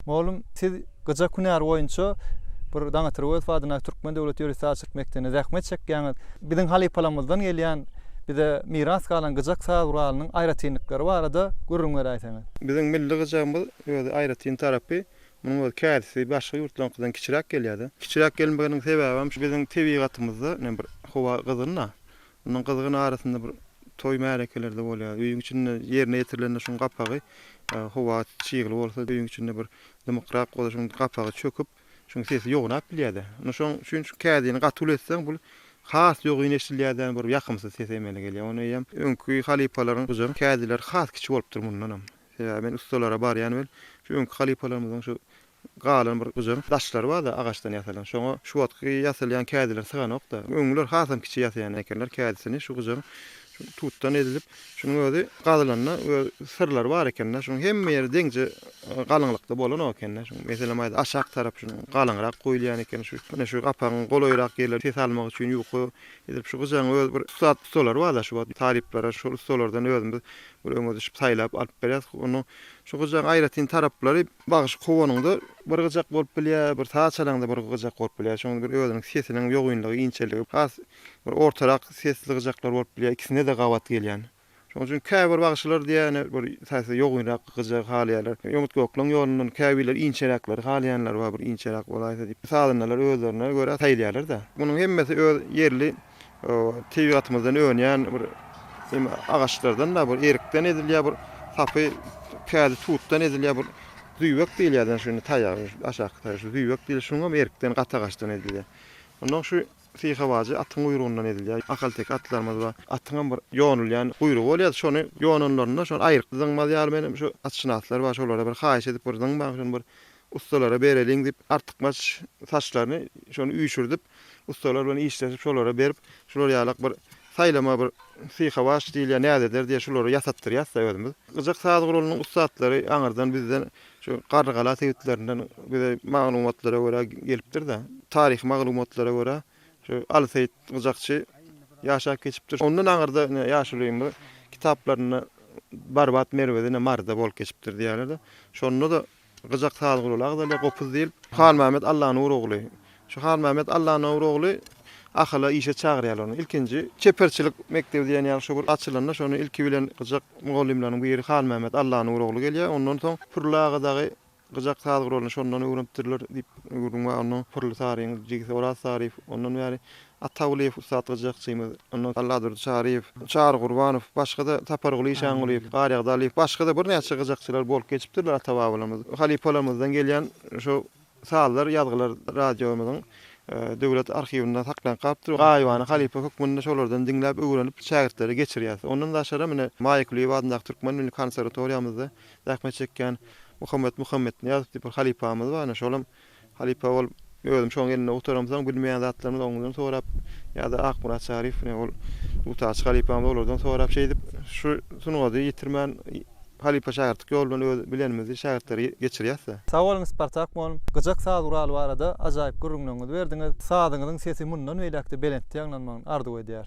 Mugallym, siz gyjak hünäri boýunça bir Daňatar Öwezow adyndaky Türkmen döwlet ýörite sazçylyk mekdebinde zähmet çekýäňiz. Biziň halypalarymyzdan gelýän, bize miras galan gyjak saz guralynyň aýratynlyklary barada gürrüň beräýseňiz. Biziň milli gyjagymyz özi aýratyn tarapy, munuň özi kädisi başga ýurtlaryňkydan kiçiräk gelýär-de. Kiçiräk gelmeginiň sebäbem şu biziň tebigatymyzda ine bir howa gyzgyn-da. Munuň gyzgyn arasynda bir toý märekelerde bolýar. Öýüň içinde ýerine ýetirilende şuň gapagy howa çygly bolsa öýüň içinde bir dymykrak bolsa şuň gapagy çöküp, şuň sesi ýognap bilýär-de. Indi şoň üçin şu kädini gaty uly etseň bul has ýogyn eşidilýär-de bir ýakymsyz ses emele gelýär. Ony eýýäm öňki halypalaryň gujan kädileri has kiçi bolupdyr mundanam. Sebäbi men ussalara barýan wel şu öňki halypalarymyzyň şu galan bir gujaň daşlary bar-da agaçdan ýasalan. Şoňa şu wagtky ýasalýan kädiler syganok-da. Öňler hasam kiçi ýasaýan ekenler kädisini şu gujaň şu tutdan edilip, şunuň özi gazylanda öz syrlary bar eken-de. Şunuň hemme ýeri deňje galyňlykda bolanok eken-de. Şunuň meselem aýda aşak tarapy şunuň galyňrak goýulýan eken. Şu ine şu gapagyň golaýrak ýerleri ses almak üçin ýuka edilip şu gujaň öz bir ussat ussalary bar-da şu wagt talyplara şol ussalardan özümiz bir öňe düşüp saýlap alyp berýäs. Onuň şu gujaň aýratyn taraplary Bagşy kowanyňda bir gyjak bolup bilýär, bir saz çalaňda bir gyjak bolup bilýär. Şonuň bir özüniň sesiniň ýogynlygy, inçeligi has bir ortarak sesli gyjaklar bolup bilýär, ikisine-de gabat gelýän. Şonuň üçin käbir bagşylar diýýär, ine bir sesi ýogynrak gyjagy halaýarlar. Ýomut gökleň ýolundan käbirleri inçeräkleri halaýanlar bar, bir inçeräk bolaýsa diýip. Sazandalar özlerine görä saýlaýarlar-da. Munuň hemmesi öz ýerli Tebigatymyzdan önýän bir hem agaçlardan-da bir erikden edilýär bir sapy kädi tutdan edilýär bir züýbek diýilýär şuny taýagy aşaky taýagy şu züýbek diýilýär şuňam erikden gaty agaçdan edilýär. Ondan şu syhabajy atyň guýrugyndan edilýär. Ahalteke atlarymyz bar. Atyňam bir ýonulýan guýrugy bolýar. Şony ýonanlarynda şony aýryk zyňmaz ýaly menem şu atşynaslar bar şolara bir haýyş edip bir zyňmaň şony bir ussalara bereliň diýip artykmaç saçlaryny şony üýşürdip Ussalar bilen işleşip şolara berip, şular ýalak bir saýlama bir syhabaş diýilýär, näzeder diýýär, şulary ýasatdyrýas-da özümiz. Gyjak saz guralynyň ussatlary aňyrdan bizden şu Garrygala sebitlerinden bize maglumatlara görä gelipdir-de. Taryhy maglumatlara görä şu Aly Seýit gyjakçy ýaşap geçipdir. Ondan aňyrda ine ýaşulymyz kitaplarynda Barbat Merwezi ine Maryda bolup geçipdir diýýärler-de. Şonda-da Gyjak saz guraly agzalýar, gopuz diýilip. Halmämmet Allanur ogly. Şu Halmämmet Allanur ogly Ahala işe çagyrýarlar ony. Ilkinji çeperçilik mekdebi diýen ýaly şu bir açylanda şony ilki bilen gyjak mugallymlarynyň biri Halmämmet Allanur ogly gelýär. Ondan soň Pürli aga dagy gyjak saz guralyny şondan öwrenipdirler diýip gürrüň bar. Ondan Pürli Saryň jigisi Oraz Saryýew ondan bäri Atagulyýew ussat gyjakçymyz, ondan Alladurdy Çaryýew, Çary Gurbanow, başga-da Saparguly Işangulyýew, Garýagdy Alyýew, başga-da birnäçe gyjakçylar bolup geçipdirler ata-babalarymyz. Halypalarymyzdan gelýän şu sazlar, ýazgylar radiomyzyň döwlet arhiwinde saklanyp galypdyr. Gaýybana halypa hökmünde şolardan diňläp, öwrenip, şägirtlere geçirýäris. Ondan daşaram ine, Maýa Kulyýewa adyndaky Türkmen milli konserwatoriýamyzda zähmet çekýän Muhammet Muhammetnyýazow diýip bir halypamyz bar, ine şolam Halypa bolup, özüm şoň elinde gutaramsoň, bilmeýän zatlarymyzy oňdan sorap, ýa-da Akmyrat Çaryýew ine ol dutarçy halypamyz olardan sorap şeýdip şu sungaty ýitirmän halypa-şägirtlik ýoly bilen öz bilenimizi şägirtlere geçirýäs-de. Sag boluň Spartak mugallym, gyjak saz guraly barada ajaýyp gürrüňleriňizi berdiňiz. Sazyňyzyň sesi mundan beýläk-de belentde ýaňlanmagyny arzuw edýäris.